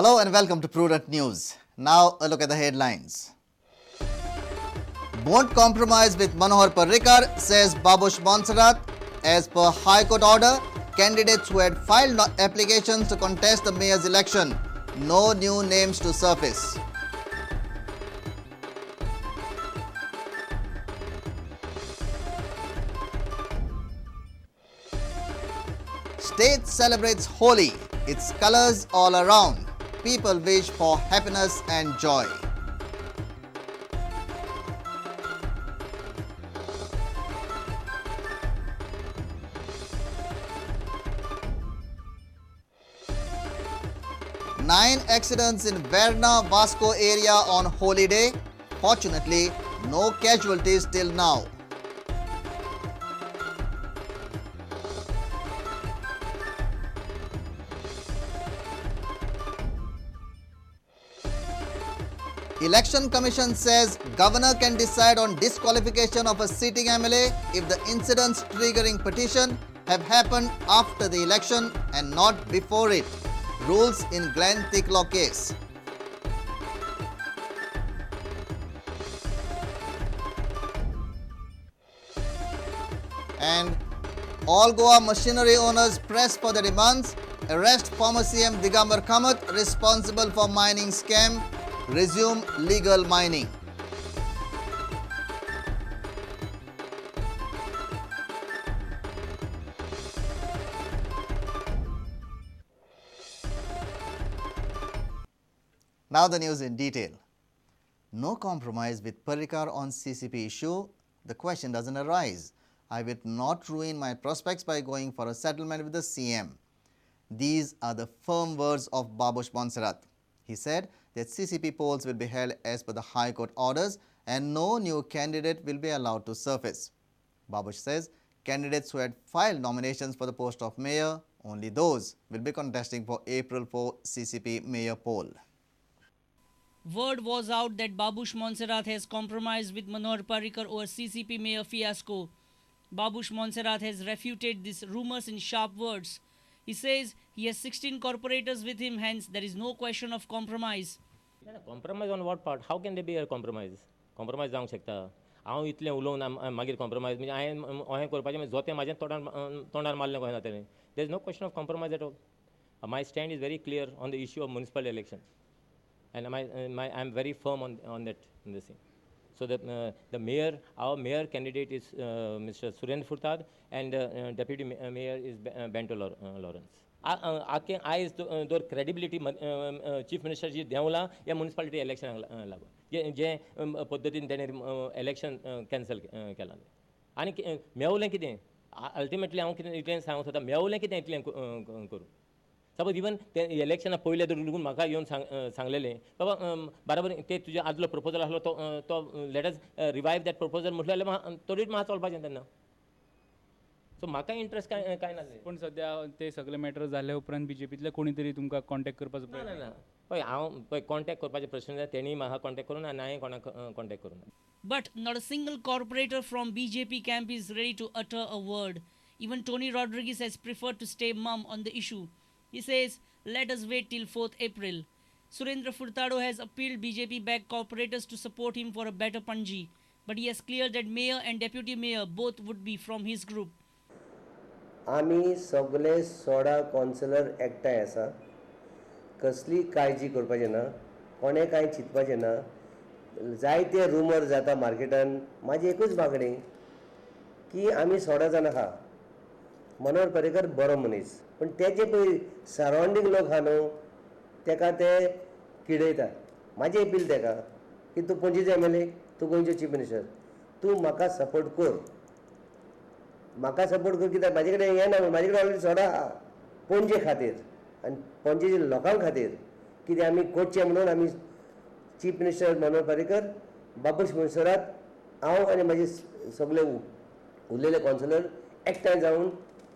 Hello and welcome to Prudent News. Now a look at the headlines. Won't compromise with Manohar Parrikar, says Babush Monserrate. As per High Court order, candidates who had filed applications to contest the mayor's election, no new names to surface. State celebrates Holi, its colors all around. People wish for happiness and joy. Nine accidents in Verna Vasco area on Holi Day. Fortunately, no casualties till now. Election Commission says governor can decide on disqualification of a sitting MLA if the incidents triggering petition have happened after the election and not before it. Rules in Glenn Ticlo case. And all Goa machinery owners press for the demands. Arrest former CM Digambar Kamat responsible for mining scam. Resume legal mining. Now the news in detail. No compromise with Parrikar on CCP issue. The question doesn't arise. I will not ruin my prospects by going for a settlement with the CM. These are the firm words of Babush Monserrate. He said that CCP polls will be held as per the High Court orders and no new candidate will be allowed to surface. Babush says candidates who had filed nominations for the post of mayor, only those will be contesting for April 4 CCP mayor poll. Word was out that Babush Monserrate has compromised with Manohar Parrikar over CCP mayor fiasco. Babush Monserrate has refuted these rumors in sharp words. He says he has 16 corporators with him, hence there is no question of compromise. Compromise on what part? How can there be a compromise? Compromise जावंक शकता? हांव इतलें उलोवन मागीर compromise म्हणजे हांवें अहें करपाचें, मागीर जोतें म्हाजें तोंडार तोंडार मारलें कशें जातलें? There is no question of compromise at all. My stand is very clear on the issue of municipal election and my I am very firm on that in this thing. So the mayor, our mayor candidate is Mr. Surendra Furtad and deputy mayor is Bento Lawrence. आखे आयज दर credibility chief मिनिस्टरची देंवला ह्या municipality इलेक्शनाक लागून, जे जे पद्दतीन तेणें election cancel केलां आनी मेवलें कितें अल्टिमेटली? हांव कितें इतलें सांगूंक सोदता, मेवलें कितें इतलें करून? सपोज इवन ते इलेक्शना पयलें तर लागून म्हाका येवन सांगलेलें, बाबा बराबर ते तुजें आदलो प्रपोजल आसलो तो तो let us revive that proposal म्हटलें जाल्यार तरीय म्हाका चलपाचें तेन्ना. सो म्हाका इंट्रस्ट कांय कांय नासलें. पूण सद्या ते सगळे मॅटर जाले उपरांत बीजेपींतले कोणी तरी तुमकां कॉन्टेक्ट करपाचो ना. प्रयत्न? ना, पळय, हांव पळय, कॉन्टेक्ट करपाचें प्रश्न ना. तेणी म्हाका कॉन्टेक्ट करूं ना आनी हांवें कोणाक कॉन्टेक्ट करूं ना. But not a single corporator from BJP camp is ready to utter a word. Even Tony Rodrigues has preferred to stay mum on the issue. He says, let us wait till 4th April. Surendra Furtado has appealed BJP backed corporators to support him for a better Panji. But he has cleared that mayor and deputy mayor both would be from his group. आमी सगले 16 councillor एकठांय आसा. कसली काळजी करपाची ना, कोणें कांय चिंतपाचें ना. जायते रुमर जाता मार्केटान. म्हाजी एकूच मागणी की आमी 16 जाणां आहा. मनोहर पर्रीकर बरो मनीस, पूण तेजे पळय सरावंडींग लोक आहा न्हू, तेका ते किडयता. म्हाजें अपील तेका की तूं पणजेचो एमएलए, तूं गोंयचो चीफ मिनिस्टर, तूं म्हाका सपोर्ट कर, म्हाका सपोर्ट कर. कित्याक म्हाजे कडेन हें ना, म्हाजे कडेन ऑलरेडी 16 आहा. पणजे खातीर आनी पणजेच्या लोकां खातीर कितें आमी करचें म्हणून आमी चीफ मिनिस्टर मनोहर पर्रीकर, बाबूश मोन्सेरात, हांव आनी म्हाजे सगळे उरलेले कौन्सिलर एकठांय जावन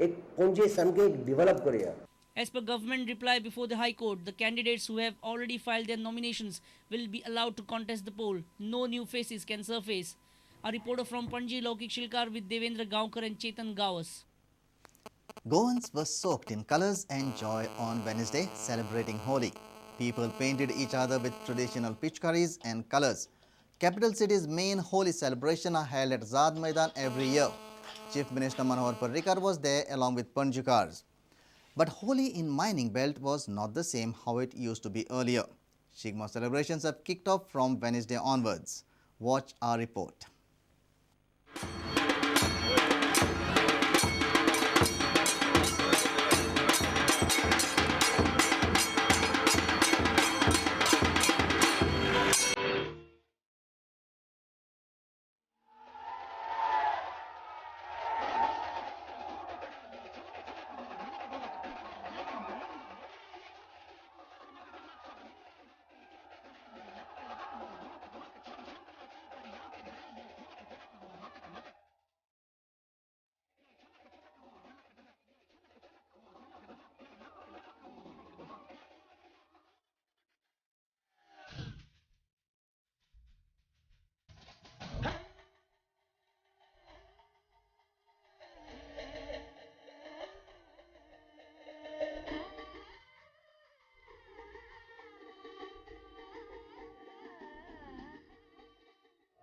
एक पणजे सामकें डिवलप करुया. As per government reply before the High Court, the candidates who have already filed their nominations will be allowed to contest the poll. No new faces can surface. A reporter from Panji, Laukik Shilkar with Devendra Gaonkar and Chetan Gawas. Goans were soaked in colors and joy on Wednesday, celebrating Holi. People painted each other with traditional pichkaris and colors. Capital city's main Holi celebration are held at Azad Maidan every year. Chief Minister Manohar Parrikar was there along with Panjikars. But Holi in mining belt was not the same how it used to be earlier. Shigmo celebrations have kicked off from Wednesday onwards. Watch our report.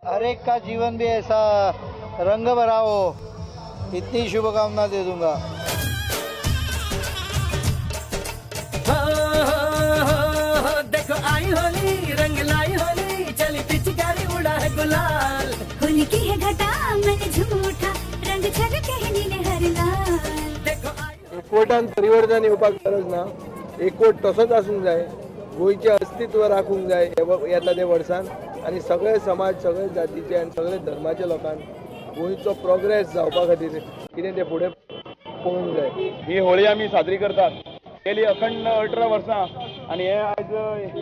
हर एक का जीवन भी ऐसा रंग भरा हो, इतनी शुभकामना दे दूंगा। देखो आई होली, रंग लाई होली, चली पिचकारी उड़ा है गुलाल। होली की है घटा, मन झूम उठा, रंग छलके है नीले हर लाल। देखो आई एकवटान परिवर्तन येवपाक गरज ना, एकवट तसोच आसूंक जाय, गोंयचें अस्तित्व राखूंक जाय येता ते वर्सान आनी सगळे समाज, सगळे जातीचे आनी सगळे धर्माच्या लोकांक गोंयचो प्रोग्रेस जावपा खातीर कितें तें फुडें पळोवंक जाय। ही होळी आमी साजरी करतात गेली अखंड 18 वर्सां आनी हे आयज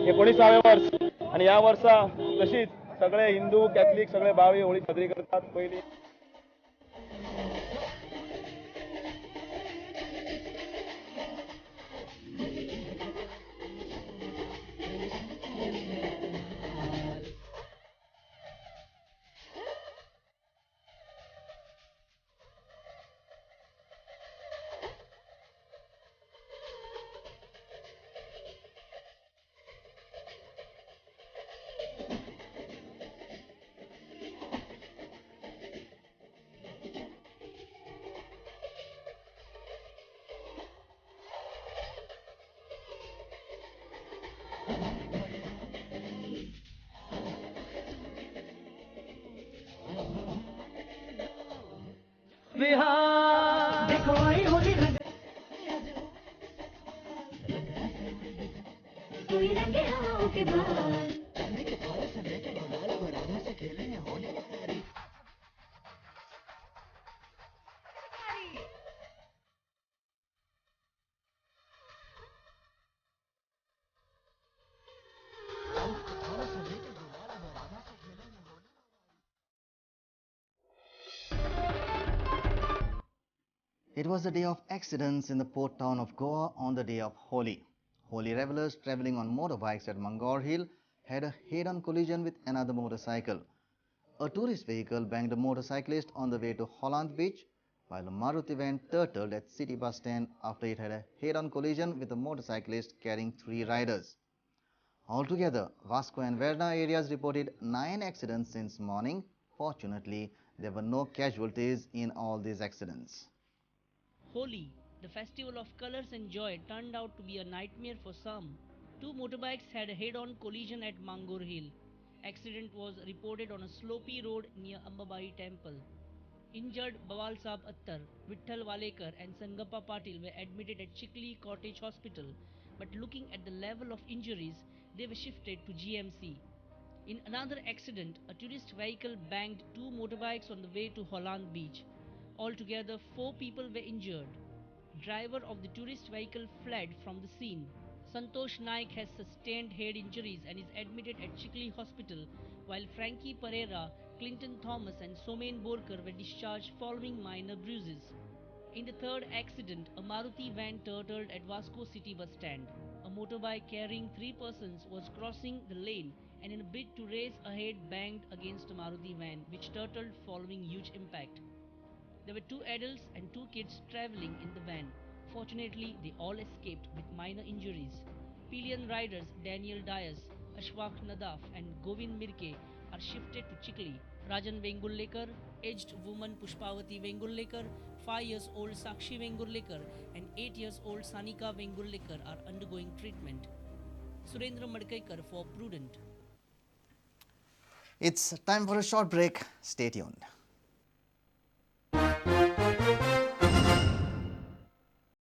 19वें वर्स आनी ह्या वर्सा तशीच सगळे हिंदू कॅथलीक सगळे भाव ही होळी साजरी करतात। पयली बिहार। देखो आई होली, रंग कोई रंगे हवाओं के बाल। It was a day of accidents in the port town of Goa on the day of Holi. Holi revelers traveling on motorbikes at Mangor Hill had a head-on collision with another motorcycle. A tourist vehicle banged a motorcyclist on the way to Holland Beach, while a Maruti van turtled at City Bus Stand after it had a head-on collision with a motorcyclist carrying 3 riders. Altogether, Vasco and Verna areas reported 9 accidents since morning. Fortunately, there were no casualties in all these accidents. Holi, the festival of colors and joy, turned out to be a nightmare for some. 2 motorbikes had a head-on collision at Mangor Hill. Accident was reported on a slopey road near Ambabai Temple. Injured Bawal Saab Attar, Vitthal Walekar and Sangappa Patil were admitted at Chikli Cottage Hospital, but looking at the level of injuries, they were shifted to GMC. In another accident, a tourist vehicle banged 2 motorbikes on the way to Holland Beach. Altogether, 4 people were injured. Driver of the tourist vehicle fled from the scene. Santosh Naik has sustained head injuries and is admitted at Chikli Hospital, while Frankie Pereira, Clinton Thomas and Somen Borkar were discharged following minor bruises. In the third accident, a Maruti van turtled at Vasco City bus stand. A motorbike carrying 3 persons was crossing the lane and in a bid to race ahead banged against a Maruti van, which turtled following huge impact. There were 2 adults and 2 kids travelling in the van. Fortunately, they all escaped with minor injuries. Pillion riders Daniel Dias, Ashwak Nadaf and Govind Mirke are shifted to Chikli. Rajan Vengurlekar, aged woman Pushpavati Vengurlekar, 5 years old Sakshi Vengurlekar and 8 years old Sanika Vengurlekar are undergoing treatment. Surendra Madkaikar for Prudent. It's time for a short break. Stay tuned.